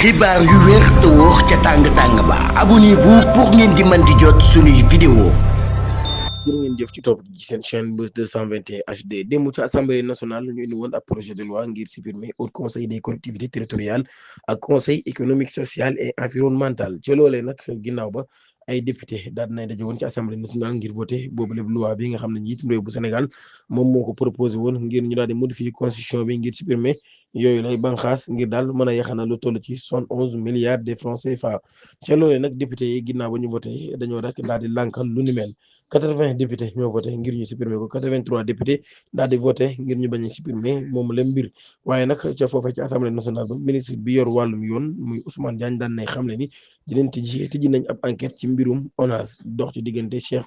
xibaar yu wér te wóor ca tàng-tàng ba abonnez-vous pour ngeen di mën di jot suñuy vidéo. jërë ngeen jëf ci topp ci seen chaîne Buzz 221 HD démb ci assemblée nationale ñu indi woon ab projet de loi ngir supprimer au conseil des collectivités territoriales ak conseil économique social et environnemental ci loolee nag ginnaaw ba ay député daal nay daje woon ci assemblée nationale ngir voter boobu lépp loi bi nga xam ne njiitum réew bu Sénégal moom moo ko proposé woon ngir ñu daal di modifier constitution bi ngir supprimer yooyu lay banxaas ngir daal mën a yaxana lu toll ci 71 milliards de francs CFA ca loolee nag député yi ginnaaw ba ñu voté dañoo rek daal di lànkal lu ni mel 80 députés ñoo voté ngir ñu supprimer ko 83 députés daal di voté ngir ñu bañ a supprimer moom la mbir waaye nag ca foofee ci assemblée nationale ba ministre bi yor wàllum yoon muy Ousmane Diagne daan nay xamle ni dinañ tijji nañ ab enquête ci mbirum ONAS dox ci diggante Cheikh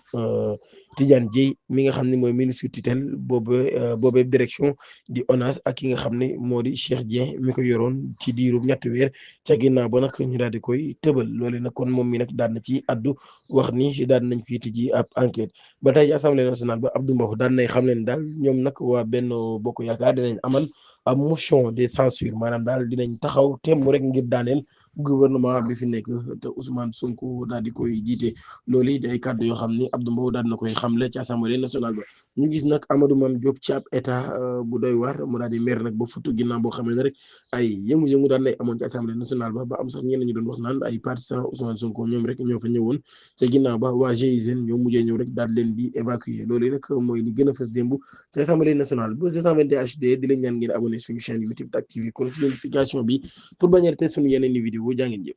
Tidiane Dièye mi nga xam ne mooy ministre tutelle boobee direction di ONAS ak ki nga xam ne moo di Cheikh Dieng mi ko yoroon ci diirum ñetti weer ca ginnaaw ba nag ñu daal di koy tëbal loole nag kon moom mi nag daan na ci addu wax ni daan nañ fii tijji ab enquête ba tey ci assemblée nationale ba Abdou Mbow daan nay xam leen daal ñoom nag waa Benno Bokk Yaakaar dinañ amal ab motion de censure maanaam daal dinañ taxaw temm rek ngir daaneel gouvernement bi fi nekk te Ousmane Sonko daal di koy jiite loolu it ay kàddu yoo xam ni Abdou Mbow daal na koy xamle ci assemblée nationale ba ñu gis nag Amadou Mame Diop ci ab état bu doy waar mu daal di mer nag ba futu ginnaaw boo xam ne rek ay yëngu-yëngu daan nay amoon ci assemblée nationale ba am sax ñenn ñu doon wax naan ay partisans Ousmane Sonko ñoom rek ñoo fa ñëwoon te ginnaaw ba waa GIGN ñoo mujjee ñëw rek daal leen di évacuer loolu nag mooy li gën a fës démb ci assemblée nationale Buzz 221 HD di leen ñaan ngeen abonné suñu chaîne YouTube te activer cloche de notification bi pour bañ a rater suñu yeneen i vidéo jaa ngeen jëf